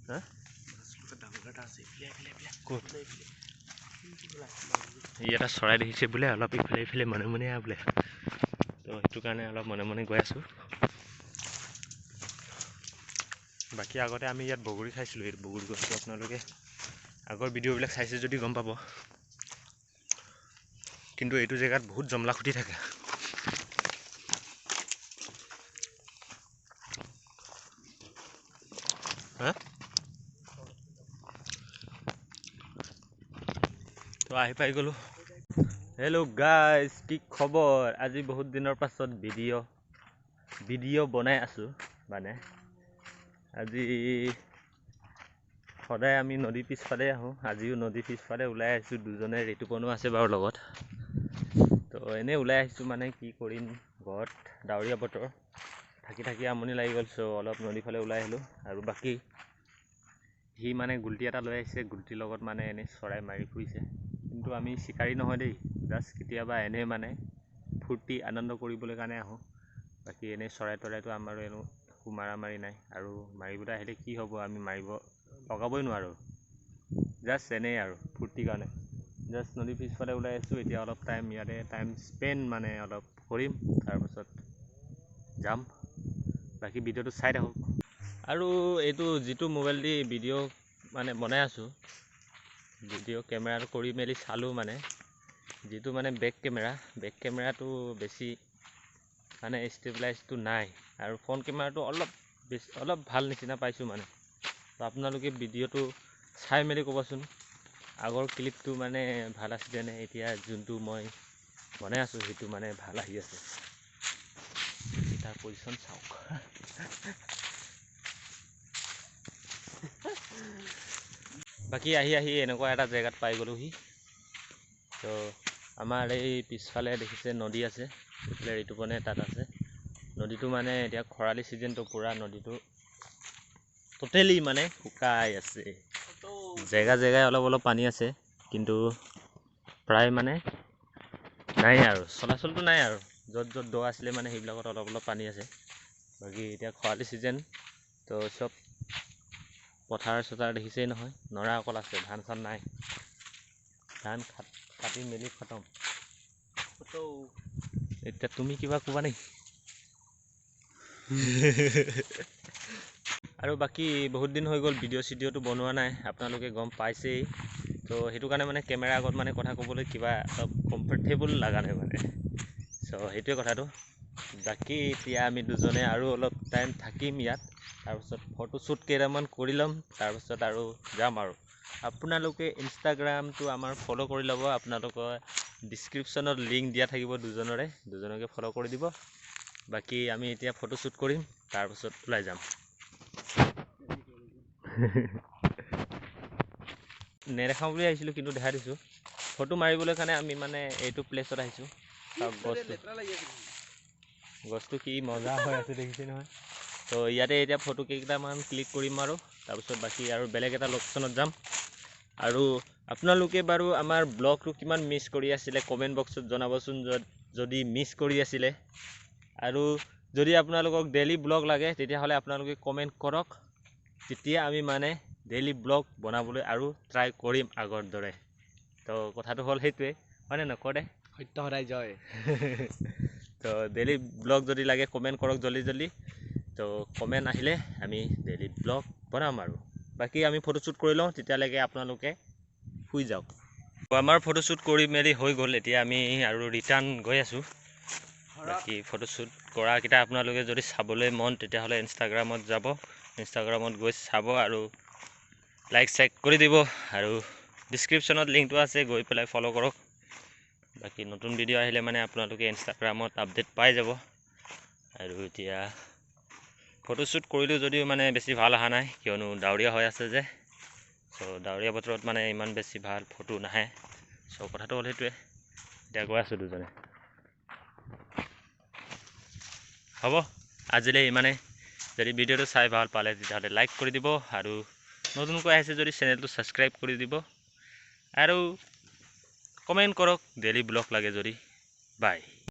হা, ক'ত ই এটা চৰাই দেখিছে বোলে, অলপ ইফালে ইফালে মনে মনে আহ বোলে। তো সেইটো কাৰণে অলপ মনে মনে গৈ আছোঁ। বাকী আগতে আমি ইয়াত বগৰী খাইছিলোঁ। এই বগৰী গছটো আপোনালোকে আগৰ ভিডিঅ'বিলাক চাইছে যদি গম পাব। কিন্তু এইটো জেগাত বহুত জমলা খুটি থাকে। হা, তো আহি পাই গ'লোঁ। হেল্ল' গাইজ, কি খবৰ? আজি বহুত দিনৰ পাছত ভিডিঅ' বনাই আছোঁ। মানে আজি সদায় আমি নদীৰ পিছফালে আহোঁ, আজিও নদীৰ পিছফালে ওলাই আহিছোঁ দুজনে। ঋতুপৰ্ণো আছে বাৰু লগত। তো এনেই ওলাই আহিছোঁ, মানে কি কৰিম ঘৰত, ডাৱৰীয়া বতৰ, থাকি থাকি আমনি লাগি গ'ল। চ' অলপ নদীৰ ফালে ওলাই আহিলোঁ। আৰু বাকী সি মানে গুলটি এটা লৈ আহিছে, গুলটিৰ লগত মানে এনেই চৰাই মাৰি ফুৰিছে। কিন্তু আমি চিকাৰী নহয় দেই, জাষ্ট কেতিয়াবা এনেই মানে ফূৰ্তি আনন্দ কৰিবলৈ কাৰণে আহোঁ। বাকী এনেই চৰাই তৰাইটো আমাৰো এনেও একো মাৰা মাৰি নাই। আৰু মাৰিবলৈ আহিলে কি হ'ব, আমি মাৰিব লগাবই নোৱাৰোঁ। জাষ্ট এনেই আৰু ফূৰ্তিৰ কাৰণে জাষ্ট নদীৰ পিছফালে ওলাই আহিছোঁ। এতিয়া অলপ টাইম ইয়াতে টাইম স্পেণ্ড মানে অলপ কৰিম, তাৰপাছত যাম। বাকী ভিডিঅ'টো চাই থাকক। আৰু এইটো যিটো মোবাইল দি ভিডিঅ' মানে বনাই আছোঁ, ভিডিঅ' কেমেৰাটো কৰি মেলি চালোঁ, মানে যিটো মানে বেক কেমেৰা, বেক কেমেৰাটো বেছি মানে ষ্টেবিলাইজটো নাই, আৰু ফ্ৰণ্ট কেমেৰাটো অলপ বেছি অলপ ভাল নিচিনা পাইছোঁ মানে। তো আপোনালোকে ভিডিঅ'টো চাই মেলি ক'বচোন, আগৰ ক্লিপটো মানে ভাল আছিলে নে এতিয়া যোনটো মই বনাই আছোঁ সেইটো মানে ভাল আহি আছে। তাৰ পজিশ্যন চাওক। বাকী আহি আহি এনেকুৱা এটা জেগাত পাই গ'লোহি। তো আমাৰ এই পিছফালে দেখিছে নদী আছে, এইফালে ঋতুপৰ্ণে তাত আছে। নদীটো মানে এতিয়া খৰালি ছিজনটো, পূৰা নদীটো টোটেলি মানে শুকাই আছে। জেগা জেগাই অলপ অলপ পানী আছে, কিন্তু প্ৰায় মানে নাই আৰু, চলাচলটো নাই আৰু। য'ত য'ত দ আছিলে মানে সেইবিলাকত অলপ অলপ পানী আছে। বাকী এতিয়া খৰালি ছিজন, তো চব পথাৰ চথাৰ দেখিছেই নহয়, নৰা অকল আছে, ধান চান নাই। ধান কাটি মেলি খতম। এতিয়া তুমি কিবা ক'বা নেকি? আৰু বাকী বহুত দিন হৈ গ'ল ভিডিঅ' চিডিঅ'টো বনোৱা নাই, আপোনালোকে গম পাইছেই। তো সেইটো কাৰণে মানে কেমেৰা আগত মানে কথা ক'বলৈ কিবা অলপ কমফৰ্টেবল লগা নাই মানে। চ' সেইটোৱে কথাটো। বাকী এতিয়া আমি দুজনে আৰু অলপ টাইম থাকিম ইয়াত, তাৰপিছত ফটোশ্বুট কেইটামান কৰি ল'ম, তাৰপিছত আৰু যাম। আৰু আপোনালোকে ইনষ্টাগ্ৰামটো আমাৰ ফ'ল' কৰি ল'ব, আপোনালোকৰ ডিছক্ৰিপশ্যনত লিংক দিয়া থাকিব দুজনৰে, দুজনকে ফ'ল' কৰি দিব। বাকী আমি এতিয়া ফটোশ্বুট কৰিম, তাৰপিছত ওলাই যাম। নেদেখাওঁ বুলি আহিছিলোঁ, কিন্তু দেখাই দিছোঁ। ফটো মাৰিবলৈ কাৰণে আমি মানে এইটো প্লেচত আহিছোঁ। গছটো গছটো কি মজা হৈ আছে দেখিছে নহয়। তো ইয়াতে এতিয়া ফটো কেইটামান ক্লিক কৰিম আৰু তাৰপিছত বাকী আৰু বেলেগ এটা লোকেশ্যনত যাম। আৰু আপোনালোকে বাৰু আমাৰ ব্লগটো কিমান মিছ কৰি আছিলে কমেণ্ট বক্সত জনাবচোন, যদি মিছ কৰি আছিলে। আৰু যদি আপোনালোকক ডেইলি ব্লগ লাগে তেতিয়াহ'লে আপোনালোকে কমেণ্ট কৰক, তেতিয়া আমি মানে ডেইলি ব্লগ বনাবলৈ আৰু ট্ৰাই কৰিম আগৰ দৰে। তো কথাটো হ'ল সেইটোৱে, হয়নে নকৰে? সত্য সদায় জয়। তো ডেইলি ব্লগ যদি লাগে কমেণ্ট কৰক জল্দি জল্দি। তো কমেণ্ট আহিলে আমি ডেইলি ব্লগ বনাম। আৰু বাকী আমি ফটোশ্বুট কৰি লওঁ, তেতিয়ালৈকে আপোনালোকে শুই যাওক। আমাৰ ফটোশ্বুট কৰি মেলি হৈ গ'ল, এতিয়া আমি আৰু ৰিটাৰ্ণ গৈ আছোঁ। বাকী ফটোশ্বুট কৰাকেইটা আপোনালোকে যদি চাবলৈ মন তেতিয়াহ'লে ইনষ্টাগ্ৰামত যাব, ইনষ্টাগ্ৰামত গৈ চাব আৰু লাইক চাইক কৰি দিব। আৰু ডিছক্ৰিপশ্যনত লিংকটো আছে, গৈ পেলাই ফ'ল' কৰক। বাকী নতুন ভিডিঅ' আহিলে মানে আপোনালোকে ইনষ্টাগ্ৰামত আপডেট পাই যাব। আৰু এতিয়া ফটোশ্বুট কৰিলোঁ যদিও মানে বেছি ভাল অহা নাই, কিয়নো ডাৱৰীয়া হৈ আছে যে। চ' ডাৱৰীয়া বতৰত মানে ইমান বেছি ভাল ফটো নাহে। চ' কথাটো হ'ল সেইটোৱে। এতিয়া গৈ আছোঁ দুজনে। হ'ব আজিলৈ ইমানেই। যদি ভিডিঅ'টো চাই ভাল পালে তেতিয়াহ'লে লাইক কৰি দিব, আৰু নতুনকৈ আহিছে যদি চেনেলটো ছাবস্ক্ৰাইব কৰি দিব, আৰু কমেণ্ট কৰক ডেইলি ব্লগ লাগে যদি। বাই।